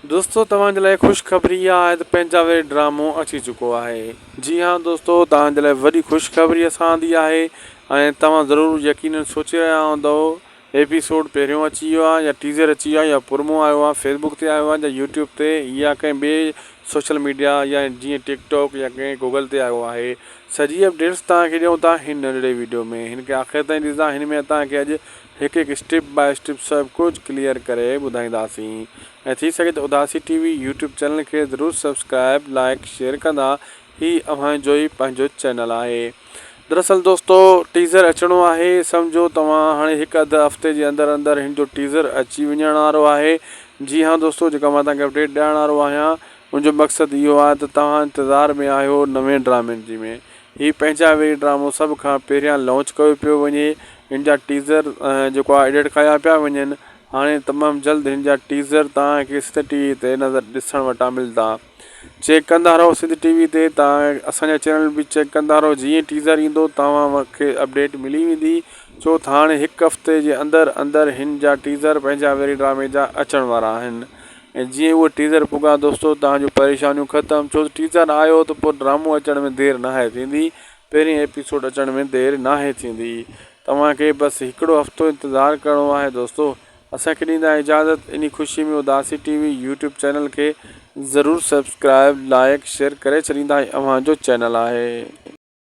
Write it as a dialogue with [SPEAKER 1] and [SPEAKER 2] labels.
[SPEAKER 1] دوستو توهان جي لاء خوشخبري اها آهي ته پنهنجا وري ڊرامو اچي چڪو آهي جي ها دوستو توهان جي لاء وڏي خوشخبري اسان آندي آهي ۽ توهان ضرور يقينن سوچي رهيا هوندؤ ايپيسوڊ پهريون اچي ويو آهي يا ٽيزر اچي ويو آهي يا پرومو آيو آهي فيسبوڪ تي آيو آهي يا يوٽيوب تي يا ڪنهن ٻئي سوشل ميڊيا يا جيئن ٽڪ ٽاڪ يا ڪنهن گوگل تي آيو آهي سڄي اپڊيٽس توهان کي ڏيون ٿا هن ننڍڙي ويڊيو ۾ هن کي آخر تائين ڏسندا هن ۾ توهان کي اڄ هڪ هڪ اسٽيپ باء اسٽيپ سڀ ڪجهه ڪليئر ڪري ٻڌائينداسين ۽ ٿي سگهي ته اداسي ٽي وي يوٽيوب چينل کي ضرور سبسڪرائب لائيڪ شيئر ڪندا هي اوهان جو ئي پنهنجو چينل آهي دراصل دوستو ٽيزر اچڻو آهي سمجهو توهان هاڻي هڪ اڌ هفتي جي اندر اندر هن جو ٽيزر اچي وڃڻ وارو آهي جي ها دوستو جيڪا مان توهان کي اپڊيٽ ڏيڻ وارو آهيان ان جو مقصد اهو آهي ته توهان انتظار ۾ آهيو نوين ڊرامن جي ۾ هي پنهنجا ويري ڊرامو سڀ کان پهريان لانچ ڪيو پيو وڃي هن جا ٽيزر جيڪو آهي ايڊٽ ڪيا پيا وڃن هاڻي تمام جلد هن جا ٽيزر توهان کي سنڌ ٽي وي تي نظر ڏسڻ وٽان ملدا چيڪ ڪندا رهو سنڌ ٽي وي تي توهان اسان جا چينل به چيڪ ڪندا رهو جيئن ٽيزر ايندو توهان کي اپڊيٽ ملي ويندي ڇو ته هاڻي هڪ هفتي جي اندر اندر هن جا ٽيزر پنهنجا ويري ڊرامي جا اچڻ وارا آهن ۽ جيئن اهو ٽيزر پڳا دوستو توهان جون پريشانيون ختم ڇو ته ٽيزر آيو ته پوء ڊرامو اچڻ ۾ دير ناهي ٿيندي پهرين ايپيسوڊ اچڻ ۾ دير ناهي ٿيندي توهان کي بس هڪڙو هفتو انتظار ڪرڻو آهي دوستو اسان کي ڏيندا اجازت انهي خوشي ۾ اداسي ٽي وي يوٽيوب چينل کي ضرور سبسڪرائب لائڪ شيئر ڪري ڇڏيندا هي اوهان جو چينل آهي.